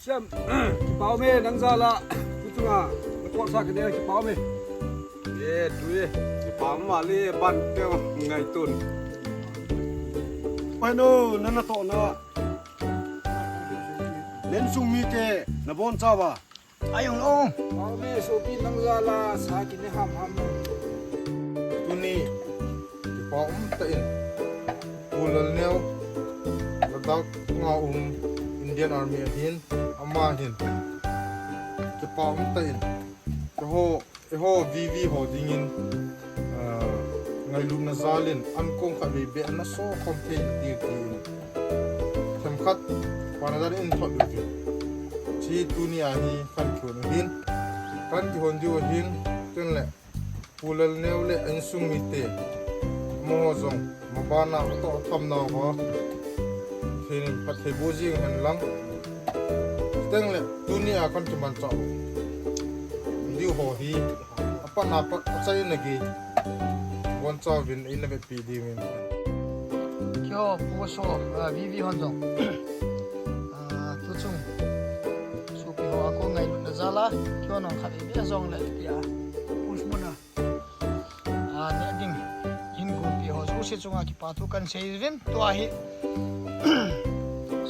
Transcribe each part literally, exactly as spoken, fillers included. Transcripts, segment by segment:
Kipa ume, nang jal a. Tuchunga, na call sa kine, kipa ume. E, tu e, kipa um vale, ban te ngaitun. Pai no, na natohna. Na insung mite, nabonchauva. Ayong lo. Kipa ume, sopi nang jal a, sa kine hamham. Tuni, kipa um tah in. Pu Lalneo, Ladakh a um Indian Army ahin, ama hin. Kipa um tah in. Eiho, eiho V V ho dingin, ah, ngailutna jal in, ankong khatvei beh ana sokhom thei ding tin. Themkhat, pana dan in thot ding tin. Hiche tuni a hi kahin thot u ahin. Kahin kihon diu ahin, tin le. Pu Lalneo le a insung mite, amaho jong, mabana atoh atham nau ho, thei, phatthei boh jing hen lang. Chuteng le, tuni a kahin kimanchah diu ho hi, apatna pat, achaina gei, bonchauvin eina vetpi diuvin. Keiho, pu so, ah, V V hon jong. Ah, tuchung. Sopi ho a kon ngailutna jal a, keiho nong khat ipi a jong le, tia. Pu Lalneo. Ah, neh ding hin gulpi ho jouse chunga kipa thu kahin sei uvin, tua hi.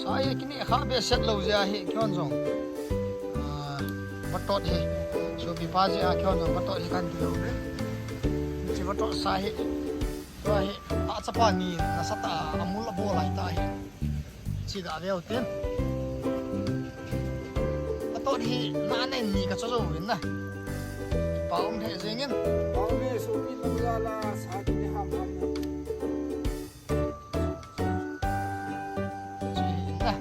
Sa hi kineh kha behseh lou jeh a hi, keiho jong. Ah, vatot hi. Sopi pa jeh a keiho jong vatot hi kahin ti lou uvin. Hiche vatot sa hi. Tua hi, tahchapa ni nasatah a, amul abol lai tah hi. Chi da veu tin. Vatot hi, na nen ni kacho jouvin na. Kipa um lheh jengin. Kipa ume, sopi nang jal a, sa kine hamham. Chi na.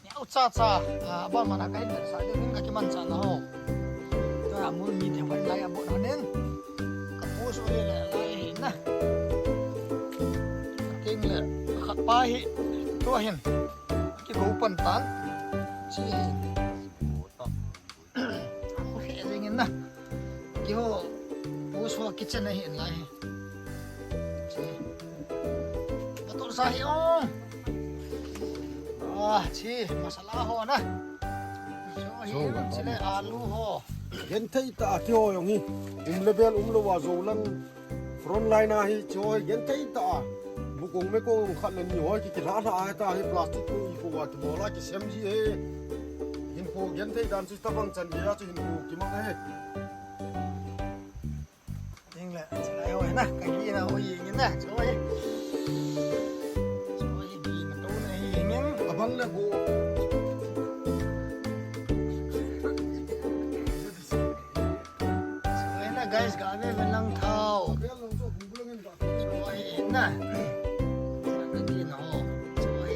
Neo cha cha, ah, abon mana kahin vetsah diu hin kakimanchah na ho. Tua mul mi te hon lai abon hon in. Ka post u le le lai hi na. Ting le khat pa hi. Tua hin. Kigo pan tan. Chi hi. Amu he jeng in na. Keiho, pu so kitchen a hi in lai hi. Chi. Vatot sa hi o. Ah, chi, masala ho na. So hi, so, chile alu ho. Genthei tah a keiho jong hi. Um le bel um lou a jou lang. Front line a hi, hiche ho hi genthei tah a. Bukong mekong khat le ni ho hi ki, kilha lha a ta hi plastic ko i ko wa kibol a kisem ji e. Hinkho genthei dan chu tabang chan gei a chu hinkho kimang e. Ding le, chilai ho na, kagina ho hi ngin na, chu ho hi. Chu ho hi gina to na hi ngin. Abang le go. Chuina guys, ga ve ve lang thao. Chuina. Chuina.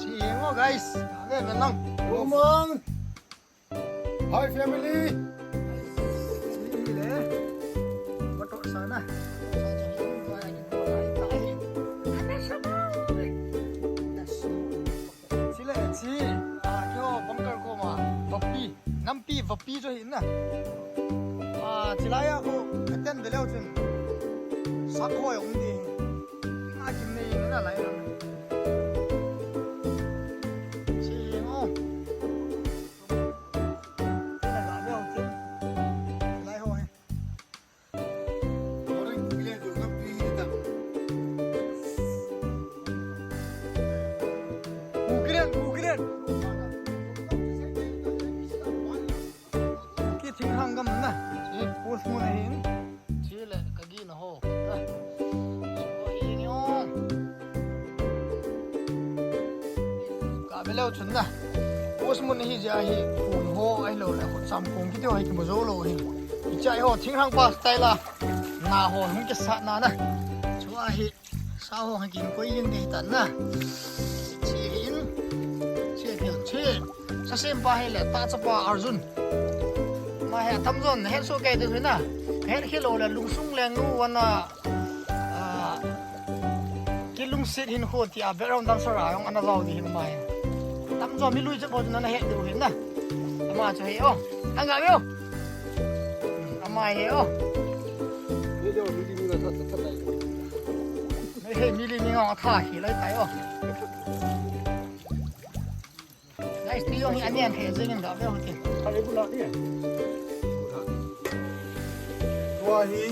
Chuina, guys. Ga ve ve lang. Romang. Hi, family. Hi le. Bato sana. Chile, chi, ah, keiho bunker koma, vapi, nampi, vapi chu hi na. Ah, chilai a ko, katen de leu chun. Sak hoi um ding. Nga kim nei na lai na. Chi mo. Ukren, ukren. Ki thinghang gam na. Chi post mun ahin. Chile, kagina ho. Ka ve leu chun na. Post mun hi jeh a hi phun ho ahilou le, khut cham kong kiti ho hi kimu jou lou hi. Hiche a hi ho thinghang pa style a. Na ho hung kisat na na. Chu a hi sa ho hung kin koi yin ding tan na. Chi hin. Chi hin. Chi. Sa sem pa hi le, ta chapa Arjun. Ma hi atam jon, het soh kei ding hi na. Het khel lou le, lungsung leng nu wana. Ah, kilungset hin khu tia background dancer a jong ana jao ding hi mai. Tamjo mi lui che bo chu nana het diu hin na. Ama chu hi o. Anga mi o. Ama hi o. Hey, mi li mi nga tha hi lai tai o. Guys, tui jong hi anian thei jeng in ga ve hon tin. Kha le bu la ni. Tua hi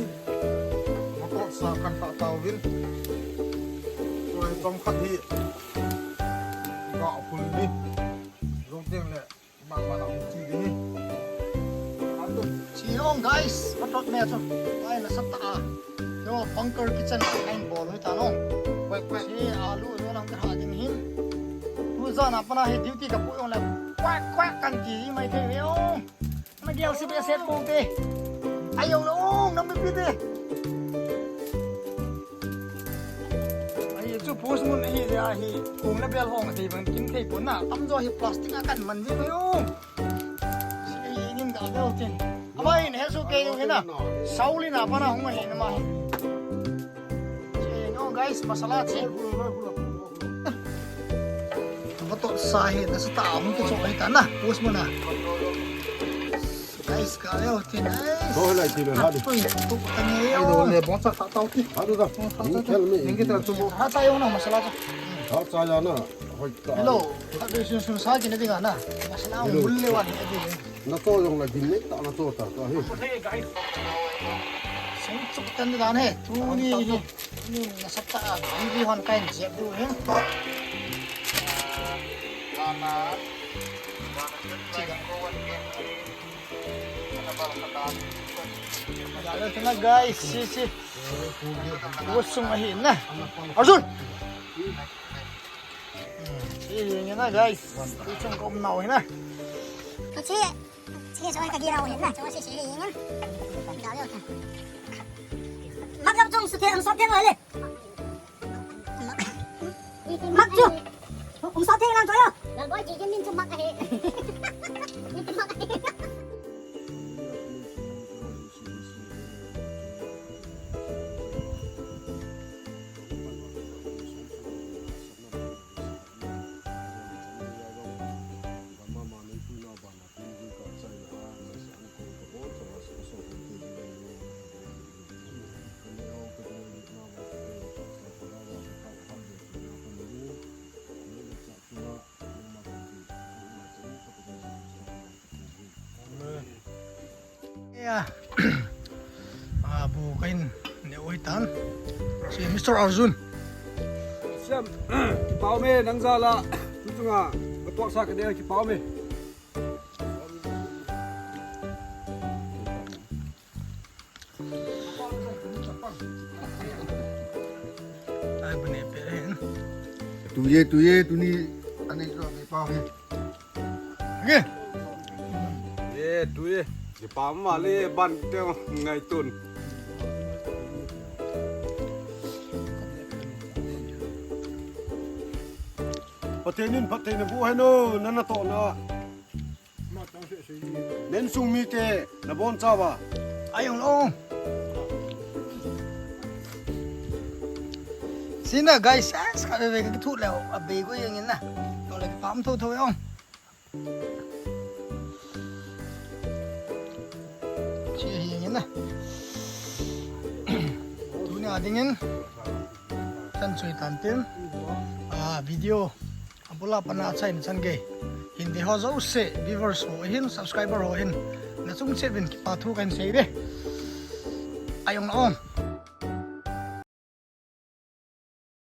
motor sa kan ta tau vin. Tua hi chom khat hi ga phul ni. Jong teng le Chi ong guys, patot me chu. Ai, nasa ta a. Yo, bunker kitchen a kahin bol u hitan ong. Kwek, kwek. Chi alu, yo, nang ka ha ding hin. Tu jan a pat a hi duty ka pui ong le. Kwek, kwek kan ti mai thei ve ong. Na gel si be set po te. Ai, yo, ong, nang mi pi te. Ahi chu post mun ahi le ahi, kong le bel hong ahi bang kin thei pon na, tamjo hi plastic a kan man ji pon. Si ahi nin ga bel tin. Ama hin he su ke yu hina. Sauli na pa na hong ahi na ma hin. Si ahi no guys, masala chi. Motor sa hi na sa ta hong ki chok ahi ta na, post mun na. Guys, ka leo tin, guys. Ko lai ti le ha di. Atu, atu, atu, Ai, do le bon sa ta tau ti. Ha du da. Bon sa ta tau. Kel me. Ning ki ta tu. Ha cha yo na masala cha. Ha cha ya na. Hoi ta. Hello. Ha de sun sun sa ki na dinga na. Masala Hello. Mul le wa ni di. Na to jong la din le ta na to ta ta he. Sing chuk tan dan he. Tu ni hi. Ni na sa ta. Di di hon kain jep du he. Chiga. Guys, si, si. Usung ahi na. Arjun. Si, yun na, guys. Usung ko na, na. Kasi, sige, so, kagiraw, na. So, si, si, yun. Magam tong sute, ang sute, wale. Mak chu. Um sa thei lang chu yo. Lalboi ji jin min chu mak ahi. Min chu mak ahi. Ya. Ah, bu kahin ne oi tan. Si Mister Arjun. Siam, kipah ume nang jal a. Tuchunga, katuak sa ka dia kipah ume. Ai, bu ne pe hen. Tuye, tuye, tuni, ani jo kipah ume. Nge. Ye, tuye. Kipah ma le ban te ngaitun. Pathen in phatthei naboh hen o, na natohna. Na insung mite nabonchauva. Ai, ong long. Sina guys, as ka ve ka thu leo, abei ko yang in na. To le pam tho tho ong. Chi hi yang in na. Tuni a dingin. Chan chui tan tin. Ah, video. Abul a pat a achaina chan gei hin, ve ho jouse, viewers ho hin, subscriber ho hin, nachung cheh uvin kipa thu kahin sei e. Ai, ong long.